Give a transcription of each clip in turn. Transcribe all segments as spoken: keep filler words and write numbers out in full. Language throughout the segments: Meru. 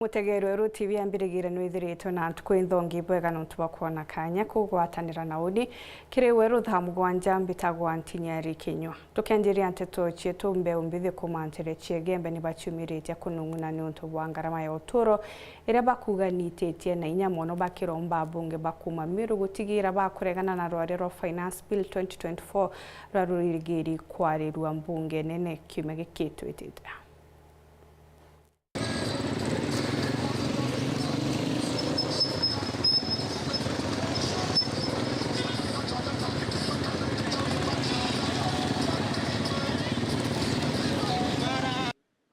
Mutegeri Weru T V ambirigire nwithiritwe na ntuku inthongi bwega nontu bwa kwona kanya kugwatanira na uni. Kiri Weru thaa mugwanja, mbitagwa Ntinyeri Kinyua. Tukianjiria nteto cietu, mbeu mbithi kuuma ntere cia Igembe ni baciumiritie kunung'una niuntu bwa ngarama ya uturo iria bakuuga niititie na inya mono, bakiromba abunge ba kuuma Meru gutigira bakuregana na rwaria rwa Finance Bill twenty twenty-four ruria rurigiri kwarirua mbunge nene kiumia giki twitite.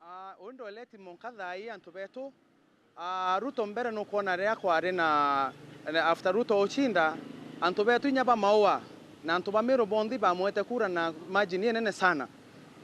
Ah, uu ndweleti mwanka thaa ii antu betu. Ah, Ruto mbere nukwona riria kwari na, na after Ruto ucinda, antu betu inya ba Maua na antu ba Meru bonthe bamwete kura na margin inene sana.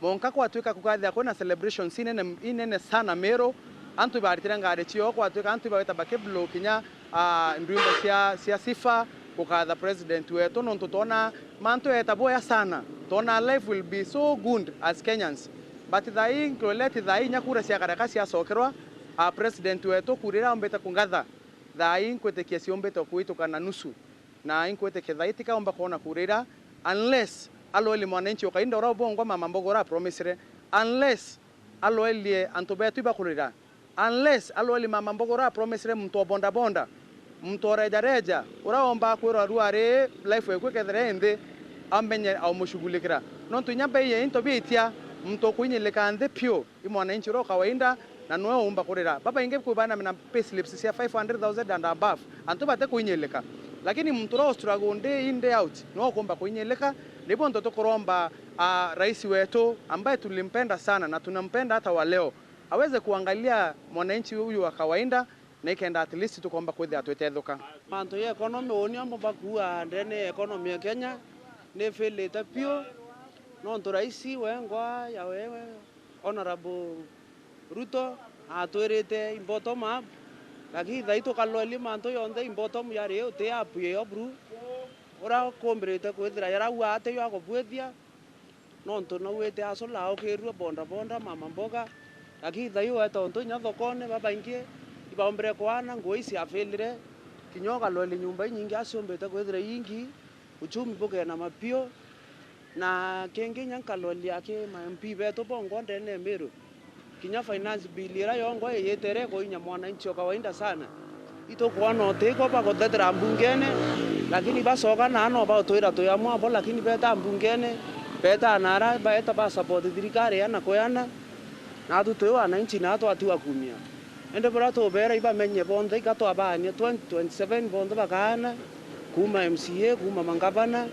Mwanka kwatuika kukathia kwina celebrations inene, inene sana Meru, antu ibaritire ngari ciao, kwatuika antu ibaweta bakiblow kinya, ah, ndwimbo cia, cia sifa, gukatha president wetu, nontu twona mantu eeta bwea sana, twona life will be so good as Kenyans. But thaa ii, nkweleti thaa ii inya kura cia kareka ciacokerwa, ah, president wetu kura iria ombite kungatha, thaa ii nkwitikia ciumbite kuituka na nusu. Na inkwitikia thaa ii tikaumba kwona kurira, unless aloelie mwananchi o kainda uria ubongwa mama mboga uria apromisire, unless aloelie antu betu ibakurira, unless aloelie mama mboga uria apromisire muntu o bodaboda, muntu o rejareja, uria ombaa kwirwa ruari life ekwe kethira inthi, amenye aumushughulikira. Nontu inya bei ya into biitia, muntu ukuinyilika nthi piu. I mwananchi uria o kawaida, na niwe uumba kurira. Babaingi kwi bana na payslips cia five hundred thousand and above, antu bate kuinyilika. Lakini muntu uria u struggle day in, day out, niwe ukumba kuinyilika. Nibo nto tukuromba, ah, rais wetu, ambaye tulimpenda sana na tunampenda hata wa leo, aweze kuangalia mwananchi huyu wa kawaida, nikenda at least tukomba kwithira twitethuka. Mantu ya economy, uuni amwe bakuuga ndene ya economy ya Kenya ni ifilite piu, nontu rais wengwa ya wewe Honorable Ruto atwirite in bottom up, lakini thai tukaloelie mantu yonthe in bottom yari uti up iyo buru, uria kumbirite kwithira yarauga ati yo akubwithia, nontu no wite asula aukirue bodaboda, mama mboga, lakini thai weta untu inya thokone babaingi ibaumbire kwana, nguo iciafilire, kinya ukaloelie nyumba inyingi aciumbite kwithira iingi, uchumi bukena mapio. Na kingi inya nkalolia ki ma M P betu bongwa ndene ya Meru, kinya finance bill ira yongwa iyitire kuinya mwananchi o kawaida sana. Itukwona uti ko bagutetera mbungene, lakini bacoka naa no bautwira twi amwe abo, lakini beta mbungene, beta na ara baeta ba support thirikari yana kuyana, natu twi wananchi naa twatiwa kumia. Indi buria tubeera ibamenye bonthe, iga twabaania twenty twenty-seven bonthe bakaana, kuuma M C A, kuuma mangavana,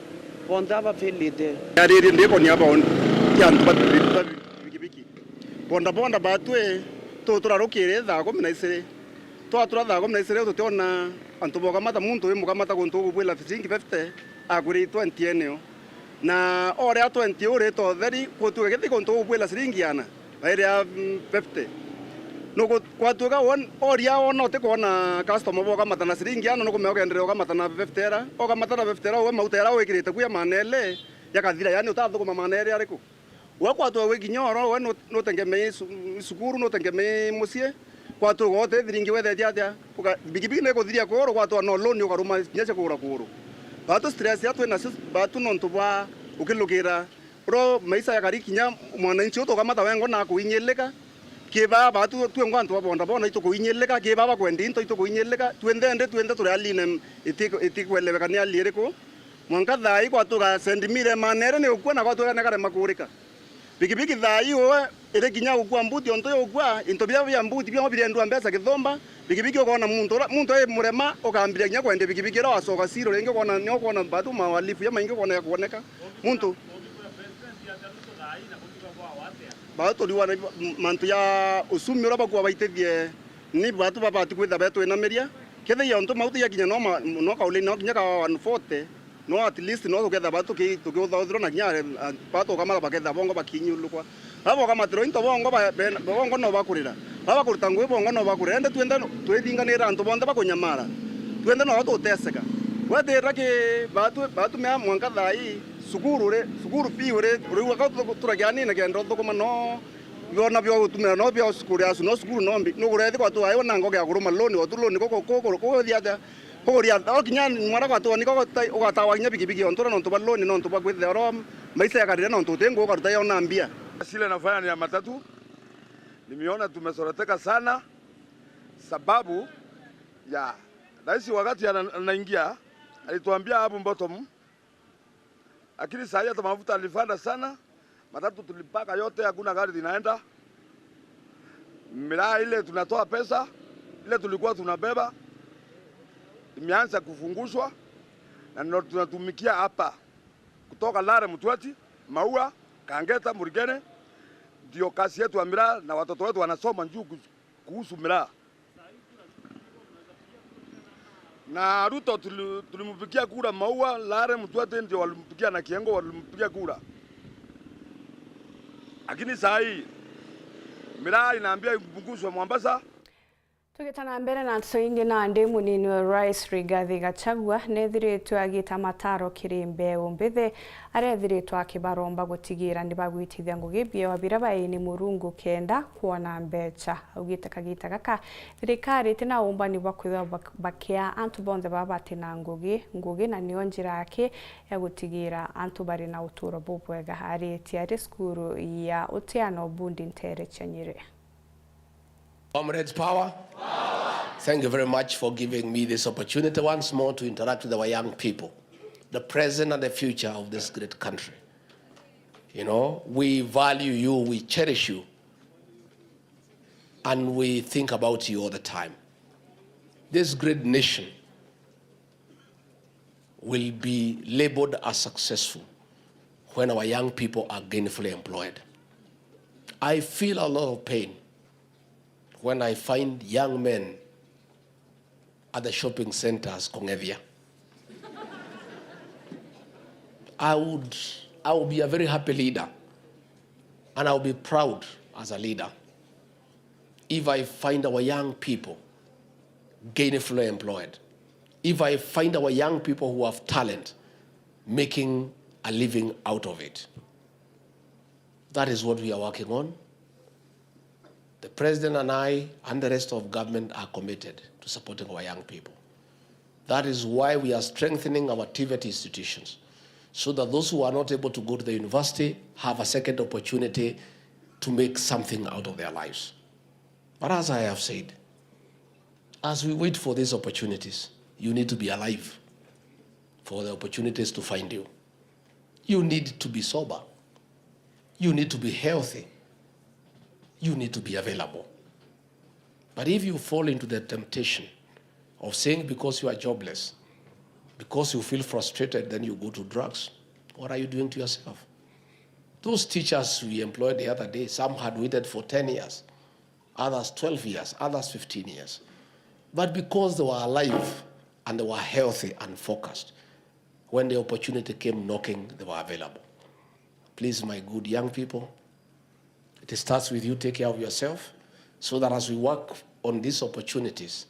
bonthe abafilite. Yaririe ndikonia bondi, ti antu ba, ba bikibiki. Bodaboda batwi, tu turarukire thaa kumi na iciri. Twatura thaa kumi na iciri, tutiona antu bokamata muntu wi mukamata guntu ugubwila ciringi fifty, akwiri twenty eneo. Na oria twenty urite utheri, gutuika githi guntu ugubwila ciringi ana, bairia, mm, fifty. Nuku-, kwatuika won-, oria wona utikwona customer bokamata na ciringi ana, nukumea ukenderea ukamata na fifty era, ukamata na fifty era, uwe mauta era wikirite kuya manele yakathira, yani utathukuma manele ariku? Gwa kwatwa gwi kinya oro, we nu-, nutengemei su-, cukuru, nutengemei mucii, kwatwa gwote thiringi wethetie atia? Uka-, bikibiki nikuthiria kuru, gwatwa no loan ukaruma kinya cia kugura kuru. Batu stress ya twina cio, batu nontu bwa ukilukira. Bro, maisha yakari kinya mwananchi utukamata wengo na kuinyilika. Kiba batu twengwa antu ba boda boda itukuinyilika, kiba bakwendi into itukuinyilika. Twinthe ndi twinthe turi aline iti-, itikweleweka ni ali iriku. Mwanka thaa ii gwatuka Saint Mary manere ni ukua na gwatuka ni karema kurika. Bikibiki thaa ii uwe iri kinya gukua mbuti, ontu yukua into biria bia mbuti biongwa biriendua mbeca kithumba. Bikibiki ukona muntu ura, muntu ai murema, ukambiria kinya kwendia bikibiki ira wacoka siro ringi, ukona, ni ukona batu mawalifu ya maingi ukona ya kuoneka. Muntu. Batu turiwa na mantu ya usumi ura bakua baitithie, ni batu babati kwitha betwinamiria. Kethia ontu mauti yakinya no ma-, no kauli no kinya ka one forty. No at least no tukethira ba tuki-, tukiuthauthirwa na kinya are-, a-, ba tukamara bakethira bongo bakinyulukwa. Ba bokamatirwa into bongo ba-, be-, bongo no bakurira. Ba bakuruta ngui bongo no bakurira. Ende twende no, twithinganira antu bonthe bakunyamara. Twende no tuteseka. Wetira ki batu, batumia mwanka thaa ii, cukuru ri, cukuru fee uri, uri waka tu-, turagianine kenda uthukuma no Biona bia gutumira no bia cukuru acu, no cukuru no mbi. Nugure thi gwatu ayo na ngoge ya kuruma loan, gwatu loan kuku, kuku, kuku thi atia? Kuku thi atia? O kinya mwara gwatu ni kuku tai, ugatawa kinya bigibigi ontu na nontu bwa loan, nontu bwa kwithira oro maisha yakarire nontu uti nguka ruta yona mbia. Sile nafanya ni ya matatu. Nimeona tumesoroteka sana sababu ya rais wakati ana-, anaingia alituambia hapo bottom, lakini saa hii hata mafuta alipanda sana, matatu tulipaka yote, hakuna gari zinaenda. Miraa ile tunatoa pesa, ile tulikuwa tunabeba, imeanza kufungushwa, na ndio tunatumikia hapa. Kutoka Lare, Mtwati, Maua, Kangeta, Murigene, ndio kazi yetu ya miraa, na watoto wetu wanasoma juu ku-, kuhusu miraa. Na Ruto tuli-, tulimpigia kura Maua, Lare, Mtwati ndio walimpigia na Kiengo walimpigia kura. Lakini saa hii miraa inaambia ipunguzwe Mombasa. Tugita na mbere na nteto ingi, nandi munini wa Rais Rigathi Gachagua nethiritwe agita mataro kiri mbeu mbithi, aria ethiritwe akibaromba gutigira nibagwitithia ngugi biewa biria baini Murungu kenda kwona mbecha. Augite kagita gaka, thirikari itina umbani bwa kwithirwa bak-, bakia antu bonthe baba batina ngugi, ngugi, na nio njira yake ya gutigira antu bari na uturo bubwega. Aritie ari cukuru ya Utiano Bundi ntere cia Nyeri. Comrades, power. Thank you very much for giving me this opportunity once more to interact with our young people, the present and the future of this great country. You know, we value you, we cherish you, and we think about you all the time. This great nation will be labeled as successful when our young people are gainfully employed. I feel a lot of pain when I find young men at the shopping centers kung'ethia. I would, I would be a very happy leader, and I would be proud as a leader if I find our young people gainfully employed, if I find our young people who have talent making a living out of it. That is what we are working on. The president and I and the rest of government are committed to supporting our young people. That is why we are strengthening our TVET institutions, so that those who are not able to go to the university have a second opportunity to make something out of their lives. But as I have said, as we wait for these opportunities, you need to be alive for the opportunities to find you. You need to be sober. You need to be healthy. You need to be available. But if you fall into the temptation of saying, because you are jobless, because you feel frustrated, then you go to drugs, what are you doing to yourself? Those teachers we employed the other day, some had waited for ten years, others twelve years, others fifteen years. But because they were alive and they were healthy and focused, when the opportunity came knocking, they were available. Please, my good young people, it starts with you. Take care of yourself, so that as we work on these opportunities,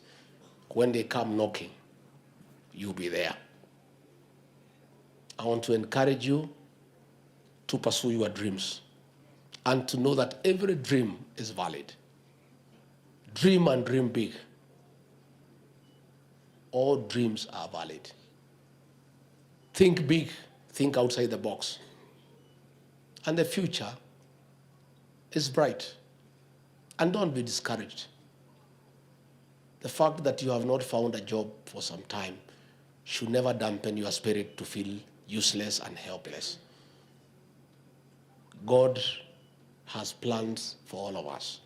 when they come knocking, you'll be there. I want to encourage you to pursue your dreams and to know that every dream is valid. Dream and dream big. All dreams are valid. Think big, think outside the box. And the future is bright. And don't be discouraged. The fact that you have not found a job for some time should never dampen your spirit to feel useless and helpless. God has plans for all of us.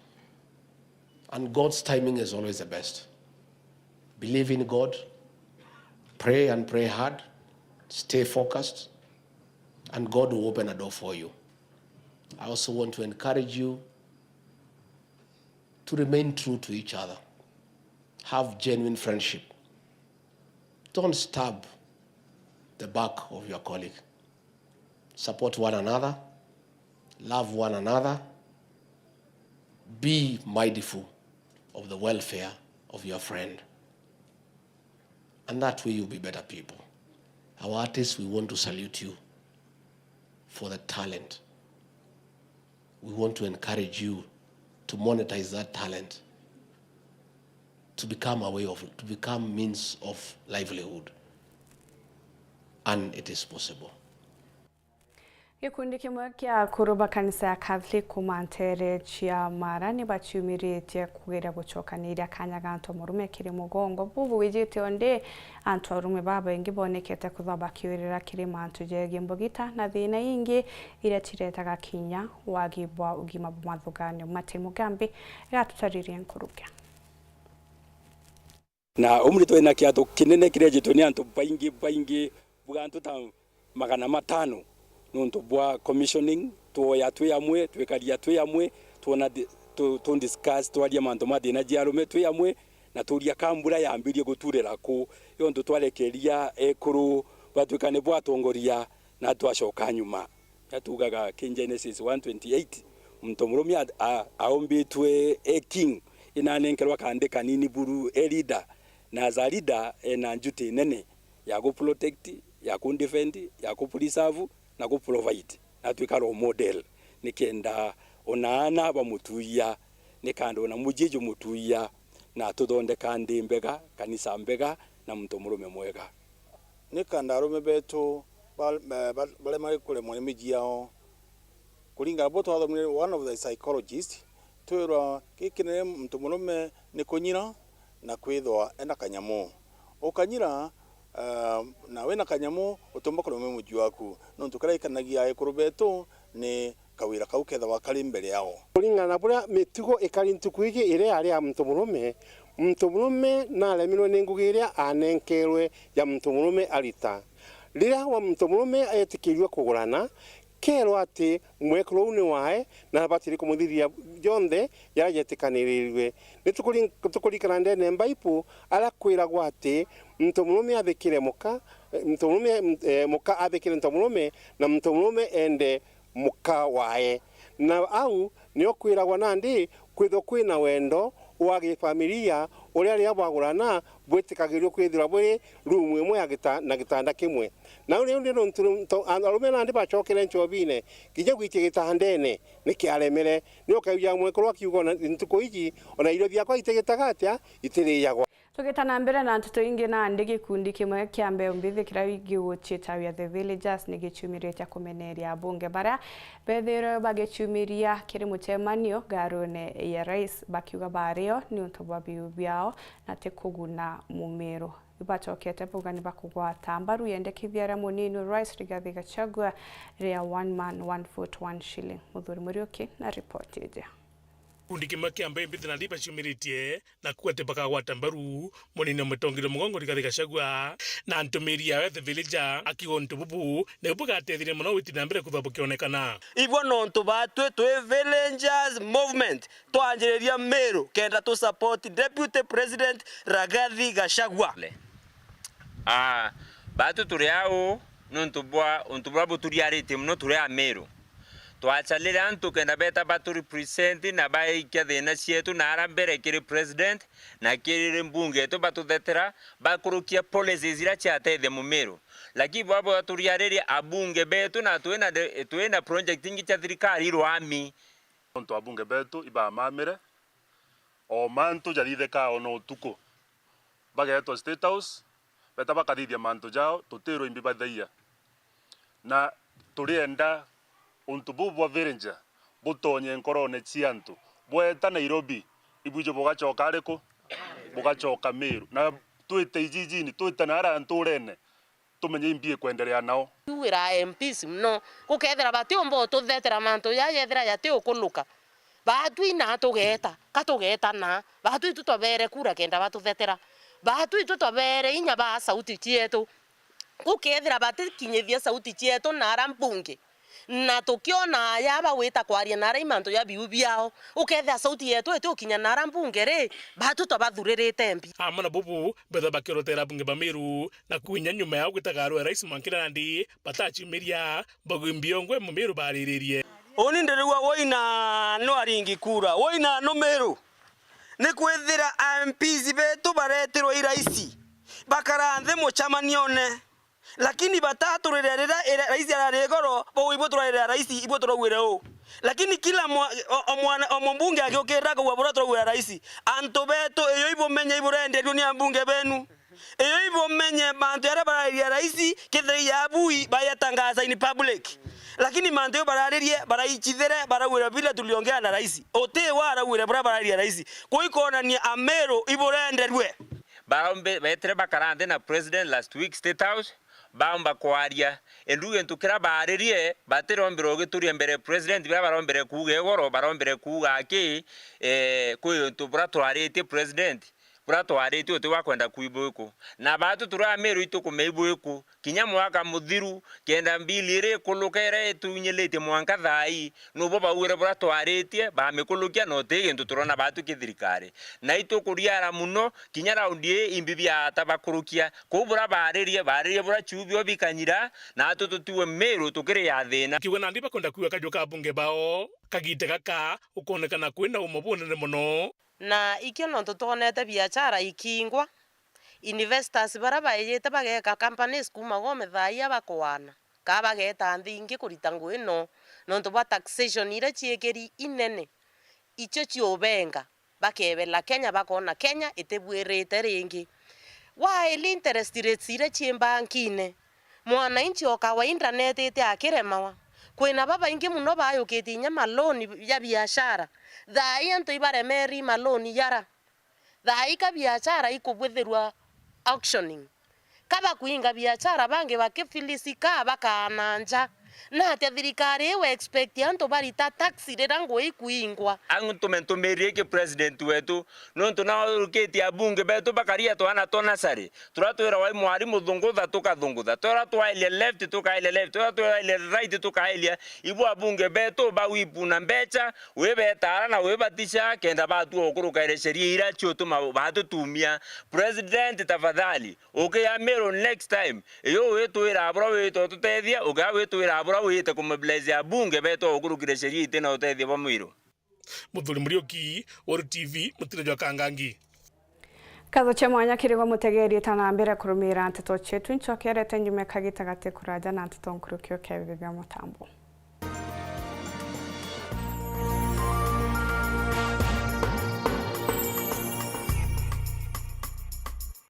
And God's timing is always the best. Believe in God, pray and pray hard, stay focused, and God will open a door for you. I also want to encourage you to remain true to each other. Have genuine friendship. Don't stab the back of your colleague. Support one another. Love one another. Be mindful of the welfare of your friend. And that way you'll be better people. Our artists, we want to salute you for the talent. We want to encourage you to monetize that talent, to become a way of, to become means of livelihood. And it is possible. Gikundi kimwe kia akuru ba kanisa ya Catholic kuuma nteere cia Mara ni baciumiritie kugeria gucokaniria kanya ga antu amurume kiri mugongo. Buu bwijite o ndi, antu arume babaingi bonekete kwithirwa bakiurira kiri mantu jegie mbugita na thiina ingi iria ciretaga kinya wagi bwa ugima bwa mathuganio. Martin Mugambi igatutariria nkurukia. Na umri twina kiato kinene kirejitwe ni antu baingi baingi, buga antu ta magana matano, nontu bwa commissioning, twoya twi amwe, twikaria twi amwe, twona di-, tu, tu discuss, twaria mantu ma thina jia arume twi amwe, na turia ka mbura yambirie guturira ku, yontu twarekeria ekuru batwika nibo atongoria na twacoka nyuma. Atugaga ki Genesis one twenty-eight, muntu murume a, a, aumbitwe e king, inanenkerwa kandi kanini buru e leader, na as a leader ena njuti nene ya gu protect, ya ku defend, ya ku preserve, na ku provide, na atwika role model, nikenda ona aana bamutuia, nikenda ona muji jumutuia, na tuthondeka nthi mbega, kanisa mbega, na muntu murume mwega. Nikenda arume betu ba-, ba-, ba-, baria mari kuremwa ni miji yao, kuringana na bo twathomire one of the psychologist, twirwa gikinene muntu murume ni kunyira na kwithwa ena kanyamu. Ukanyira, eh, na wina kanyamu, utiumba kuremwa ni muji waku, nontu karia ikanagia ekuru betu ni kawira kau kethagwa kari mbere yao. Kuringana na buria mitugo ikari ntuku iji iria yari ya muntu murume, muntu murume naremirwe ni ngugi iria anenkerwe ya muntu murume arita. Riria wa muntu murume etikirue kugurana, kerwa ati mwekuru uu ni wae na abatiri kumuthiria jonthe jaria jetikanirirue. Ni tukuri-, tukurikana ndene ya Mbaibu, aria kwiragwa ati muntu murume athikire muka, eh, muntu murume, eh, muka athikire muntu murume, na muntu murume ende muka wae. Na au nio kwiragwa nandi kwithwa kwina wendo wa gifamilia, uria riria bwagurana bwitikagirio kwithirwa buri rumu imwe ya gita-, na gitanda kimwe. Na riu ni nontu, nontu arume nandi bacokere ncobine, kinya gwitia gitandene ni kiaremere. Ni ukaijaga mwekuru akiuga, ona ntuku iji, ona irio biakwa itigitaga atia, itiriagwa. Tugita na mbere na nteto ingi, nandi gikundi kimwe kia mbeu mbithi kiria gigucitawia The Villagers ni giciumiritie kumeneria abunge baria bethirwe bagicumiria kiri mucemanio ngarune ya rais, bakiuga bario niuntu bwa biu biao na ti kuguna Mumiru. Ibacokete bauga ni bakugwata mbaru yendekithia ria munini rais Rigathi Gachagua ria one man, one vote, one shilling. Muthuri Muriuki na ripoti iji. Gikundi kimwe kia mbeu mbithi nandi baciumiritie na kuuga ati bakagwata mbaru munini wa mutongeria mugongo Rigathi Gachagua na ntumiri yawe The Villager, akiuga untu bubu nibu bugateithirie mono gwiti na mbere kwithwa bukionekana. Ibwo nontu batwi twi Villagers Movement twanjiriria Meru kenda tu support Deputy President Rigathi Gachagua. Ah, batu turi au nontu bwa untu buria buturiaritie mono turi a Meru. Twacharire antu kenda beta batu represent na baikia thina cietu na ara mbere kiri president na kiri mbunge yetu batuthetera, bakurukia policies iria ciatethia Mumiru. Lakini bwabo baturiaririe abunge betu na twina de-, twina project ingi cia thirikari irwami. Nontu abunge betu ibamamire, o mantu jathithikaa ona utuku. Bageetwa State House, beta bakathithia mantu jao, tutirwe imbi bathaia. Na turienda untu buu bwa Villager butonye nkorone cia antu. Bweta Nairobi, ibwiji bugacoka ariku? Bugacoka Meru. Na twite ijijini, twite na aria nturene, tumenye imbi ikwenderea nao. Tuwira M Ps mono, gukethira batiumba ututhetera mantu jaja jethira jati ukunuka. Batwi na tugeeta, ka tugeeta na. Batwi tu twabere kura kenda batuthetera. Batwi tu twabere inya baa sauti cietu. Gukethira batikinyithia sauti cietu na ara mbunge. Na tukiona aya bagwita kwaria na ara i mantu ja biu biao, ukethira sauti yetu iti ukinya na ara mbunge ri, batu twabathuririte mbi. Amwe na bubu, betha bakirotera bunge ba Meru, na kwinya nyuma yao gwitaga arwe rais mwankira nandi bataciumiria, bagwi mbiongwe mu Meru bariririe. Uni ndirigua woina no aringi kura, woina no Meru. Ni kwithira M Ps betu baretirwe i rais, bakara nthi mucamanione. Lakini bataturire riria ira-, rais arari igoro, bau ibo turarira rais, ibo turauire u. Lakini kila mwa-, o, o mwana, o mumbunge akiukirira akauga, "Buria turauira raisi, antu betu, iyo ibumenye iburenderio ni ambunge benu. Iyo ibumenye mantu jaria barariria raisi, kethira i ya bui, bayatangaza in public." Lakini mantu jau bararirie, baraichithire, barauira, "Vile tuliongea na raisi." Uti we arauire buria barariria raisi. Kuu ikonania Ameru iburenderue. Barombe-, betire bakara nthi na president last week State House, baomba kwaria. Endu gintu kiria baaririe, batirombire ugituria mbere ya president, biria barombire kuuga igoro, barombire kuuga aki, eh, kwi untu buria twaritie president, buria twaritie uti bwa kwenda kuibwiku. Na baatu turi Ameru itukumea ibwiku, kinya mwaka muthiru, kenda mbili iri ikuluka iria itunyilitie mwanka thaa ii, nubo baugire buria twaritie, bamikulukia, na uti gintu turona baatu ki thirikari. Na itukuriara muno, kinya raundi ii imbi biata bakurukia. Kuu buria baaririe, baaririe buria ciu bio bikanyira, na atu tutiwe Meru tukiri ya thina. Kiuga nandi bakwenda kuua kaju ka bunge bao, kagite gaka ukonekana kwina umo bunene mono. Na ikio nontu twonete biachara ikingwa, investors baria baijite bageeka companies kuuma Gome thaa ii bakwaana, kaa bageeta nthi ingi kurita ngugi no, nontu bwa taxation iria ciikiri inene, icio ciubenga, bakebela Kenya, bakoona Kenya itibuirite ringi. While interest rates iria cii mbankine, mwananchi o kawaida neetite akiremawa. Kwina babaingi mono baayukitie inya maloan ja biashara. Thaa ii antu ibaremeri maloan jara. Thaa ii ka biachara ikubwithirwa auctioning. Ka bakwinga biachara bangi bakifilisi ka bakaana nja. Na atia thirikari iu expect antu barita tax riria ngugi ikwingwa? Antu mentumirie ki president wetu, nontu nao urukitie abunge betu bakaria twana twa nasari. Turia twiragwa i mwarimu thungutha, tukathungutha. Turia twailia left, tukailia left. Turia twailia right, tukailia. Ibu abunge betu bawipuna mbecha, wibetaara na wibatisha, kenda batua gukurukaire sheria iria ciutuma batutumia. President, tafadhali, ukiamiro next time, iyo witwira buria wite ututethia, ukia witwira buria wite kumobilize abunge betu gukurukire sheria itina utethia bwa mwiro. Muthuri Muriuki, Weru T V, mutino jwa Kangangi. Nkatho cia mwanya kiri gwe mutegeeri, ta na mbere kurumira nteto cietu, ncokerete nyuma kagita gati kuraja na nteto nkuruki ukebibe bia mutambo.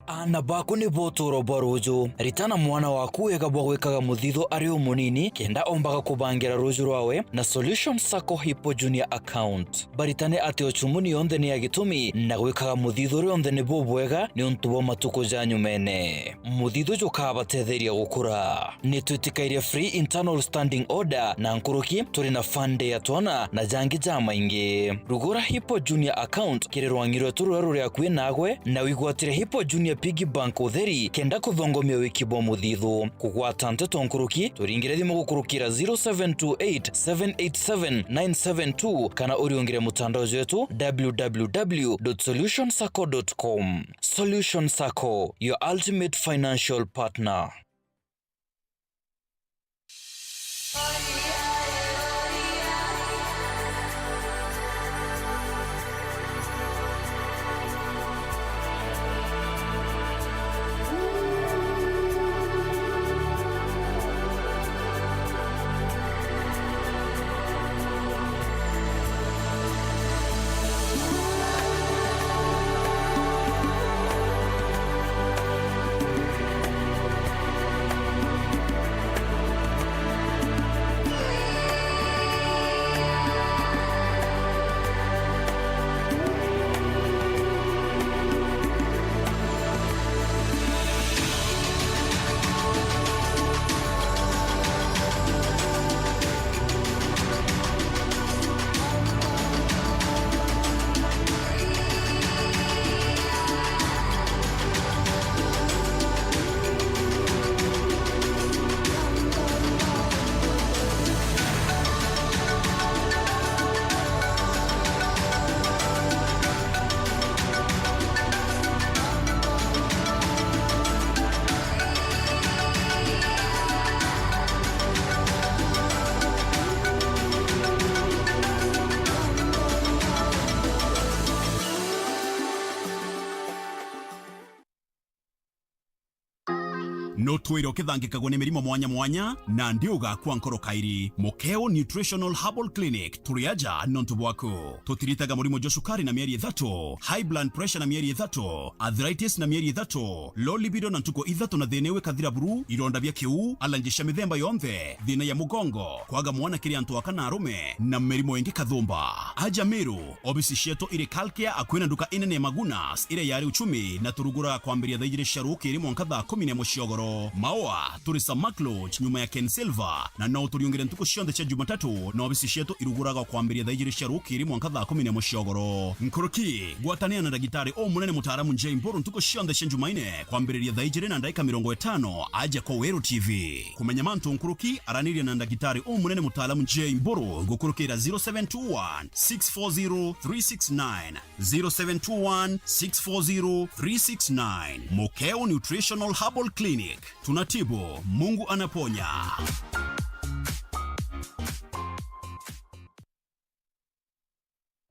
Aana baku nibo utuuro bwa ruuju. Ritana mwana waku wega bwa gwikaga muthithu ari umunini, kenda ombaga kubangira ruuju rwawe na Solution Sacco Hippo Junior Account. Baritane ati ucumuni yonthe ni ya gitumi, na gwikaga muthithu rionthe ni bubwega niuntu bwa matuku ja nyumene. Muthithu jukabatetheria gukura. Ni twitikairie free internal standing order na nkuruki, turi na fund ya twana na jangi jamaingi. Rugura Hippo Junior Account kiri rwang'i rwetu ruria ruri akui nagwe, na wigwatire Hippo Junior Piggy Bank utheri, kenda kuthongomia wiki bwa muthithu. Kugwata nteto nkuruki, turingire thimu gukurukira zero seven two eight, seven eight seven, nine seven two, kana uriungire mutandao jwetu, w w w dot solution sacco dot com. Solution Sacco, your ultimate financial partner. No twire ukithangikagwa ni mirimo mwanya mwanya, na ndi ugakua nkoro kairi. Mukeo Nutritional Herbal Clinic, turi aja nontu bwaku. Tutiritaga murimo jwa cukari na mieri ithatu, high blood pressure na mieri ithatu, arthritis na mieri ithatu, low libido na ntuku ithatu na thina iu ikathira buru, ironda bia kiu, allergy cia mithemba yonthe, thina ya mugongo, kwaga mwana kiri antu aka na arume, na mirimo ingi kathumba. Aja Meru, obisi cietu iri Kalkia, akui na nduka inene ya Magunas, iria yari Uchumi, na turuguraga kwambiria thaa ijiri cia rukiri mwanka thaa kumi na imwe cia ugoro. Maua, turi Samak Lodge, nyuma ya Ken Silver, na no uturiungire ntuku cionthe cia Jumatatu, na obisi cietu iruguraga kwambiria thaa ijiri cia rukiri mwanka thaa kumi na imwe cia ugoro. Nkuruki, gwatanira na ndagitari umunene mutaaramu Jay Mburu ntuku cionthe cia Jumaine, kwambiriria thaa ijiri na ndaika mirongo itano, aja kwa Weru T V. Kumenya mantu nkuruki, araniria na ndagitari umunene mutaaramu Jay Mburu gukurukira zero seven two one, six four zero, three six nine, zero seven two one, six four zero, three six nine. Mukeo Nutritional Herbal Clinic. Tunatibu, Mungu anaponya.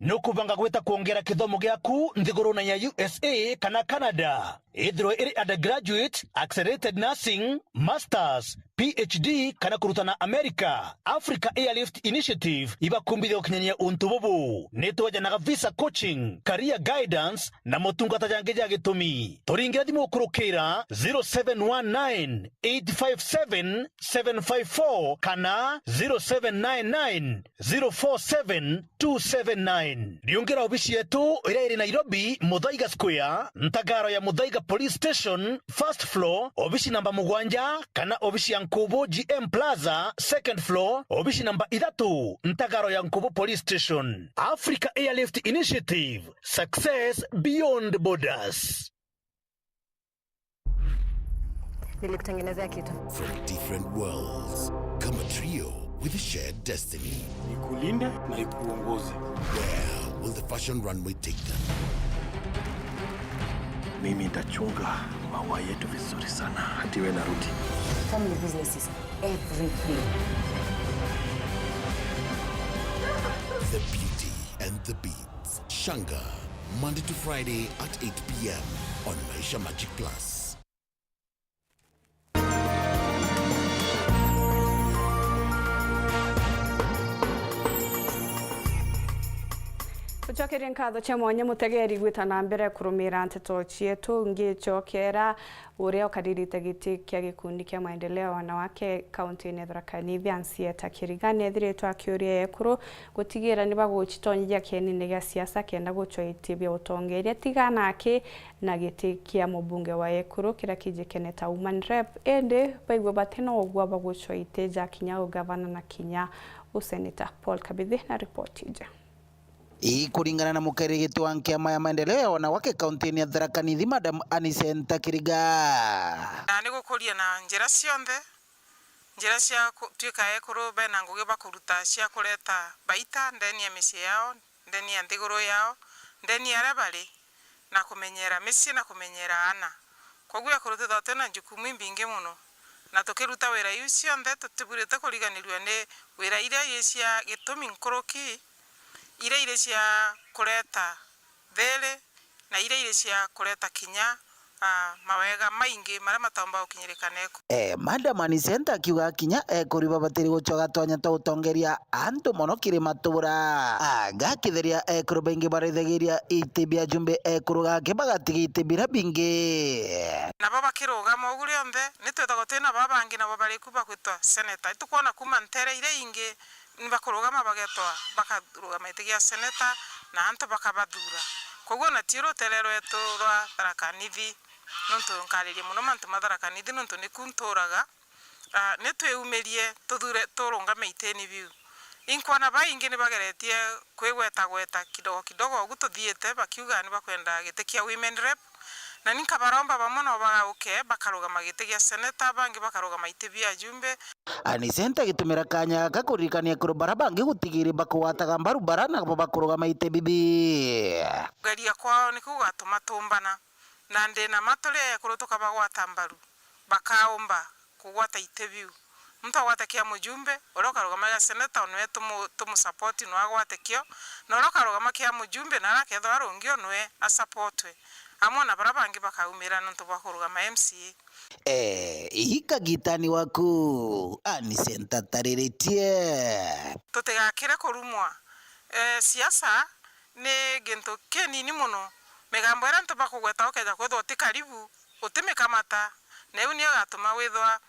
Nukubanga gwita kwongera kithomo giaku nthigurune ya U S A kana Canada? Ithirwe iri undergraduate, accelerated nursing, masters, P H D kana kurutana America, Africa Airlift Initiative ibakumbithia gukinyania untu bubu. Nitwejanaga visa coaching, career guidance na motungata jangi ja gitumi. Turingire thimu ukurukira zero seven one nine, eight five seven, seven five four kana zero seven nine nine, zero four seven, two seven nine. Riungira obisi yetu iria iri Nairobi, Muthaiga Square, ntagaro ya Muthaiga Police Station, first floor, obisi namba mugwanja, kana obisi ya Nkubu G M Plaza, second floor, obisi namba ithatu, ntagaro ya Nkubu Police Station. Africa Airlift Initiative, success beyond borders. Nilikutengenezea kitu. From different worlds, come a trio with a shared destiny. Ikulinde na ikuongoze. Where will the fashion runway take them? Mimi nitachunga maua yetu vizuri sana, hata iwe narudi. Family business is everything. The Beauty and the Beast. Shanga, Monday to Friday at eight p m on Maisha Magic Plus. Gucokeria nkatho cia mwanya mutegeri gwita na mbere kurumira nteto cietu. Ngicokera, uria ukaririte giti kia gikundi kia maendeleo ya wanawake kaunti-ini ya Tharaka Nithi, Ansieta Kiriga, nethiritwe akiuria ekuru gutigira ni bagucitonyithia kienine gia siasa kenda gucwa iti bia utongeria, tiga naki na giti kia mubunge wa ekuru kiria kijikene ta woman rep, indi baigua bati na ugwa bagucwa iti ja kinya ugavana na kinya useneta. Paul Kabithi na ripoti iji. Ii kuringana na mukairigiti wa nkiama ya maendeleo ya wanawake kaunti-ini ya Tharaka Nithi, Madam Anicenta Kiriga. Na ni gukuria na njira cionthe, njira cia ku-, tuika ekuru bena ngugi bakuruta cia kureta baita ndeni ya micii yao, ndeni ya nthiguru yao, ndeni ya aria bari, na kumenyera micii na kumenyera aana. Koguo ekuru twithagwa twina njukumu imbingi mono, na tukiruta wira iu cionthe tutiburite kuriganirua ni wira iria ii cia gitumi nkuruki, iria iri cia kureta thiri, na iria iri cia kureta kinya, ah, mawega maingi maria mataumba gukinyirika neku. Eh, Madam Anicenta akiuga kinya ekuri babatiri gucwaga twanya twa utongeria antu mono kiri matura. Agakitheria ekuru baingi barithagiria iti bia jumbe ekuru gake bagatiga iti biria bingi. Nabo bakirugama ugu rionthe, ni twithagwa twina baba bangi nabo bariku bagwitwa seneta. Itukwona kuma ntere iria ingi, ni bakurugama bagetwa, bakarugama giti gia seneta, na antu bakabathura. Koguo ona ti rutere rwetu rwa Tharaka Nithi, nontu nkariria mono mantu ma Tharaka Nithi, nontu niku nturaga. Ah, ni twiumirie, tuthure, turungame itini biu. Inkwona baingi ni bageretie kwigwetagweta kidogo kidogo, ugu tuthiite, bakiuga ni bakwenda giti kia women rep, na ni nkabaromba bamwe no bagauke, bakarugama giti gia seneta, bangi bakarugama iti bia ajumbe. Anicenta agitumira kanya gaka kuririkania ekuru bara bangi gutigiri bakugwataga mbaru bara nabo bakurugama iti bibi. Kugeria kwao niku gugatuma tumbana, na ndi na ma turi ekuru tukabagwata mbaru, bakaumba kugwata iti biu. Muntu agwata kia mujumbe, uria ukarugama gia seneta, o nwe tumu-, tumusapoti, nwe agwate kio, na uria ukarugama kia mujumbe, na aria akethirwa arungi, o nwe asapotwe. amwe na baria bangi bakaumira nontu bwa kurugama M C A. Eh, ii kagitani waku, Anise ntatariritie. Tutigakire kurumwa. Eh, siasa ni gintu kinini mono. Migambo iria antu bakugweta ukeja kwithwa uti karibu, utimikamata, na iu niyo igatuma withwa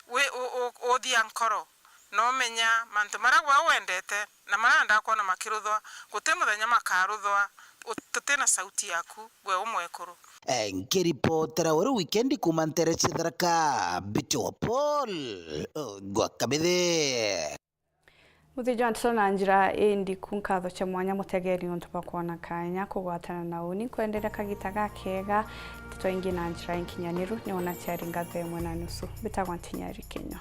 wi-, u-, u-, uthia nkoro, na umenya mantu maria gwe wendete na maria wendaa kwona makiruthwa, guti muthenya makaruthwa u-, tuti na sauti yaku gwe u mwekuru. Eh, nkiripotera weru wikendi kuuma ntere cia Tharaka, Mbiti wa Paul, oh, gwa Kabithi. Muthia jwa nteto na njira ii ndiku, nkatho cia mwanya mutegeri niuntu bwa kwona kanya kugwatana na uni. Nkwenderia kagita gakeega, nteto ingi na njira inkinyaniru, ni wona ciari ngatho imwe na nusu. Mbitagwa Ntinyari Kinyua.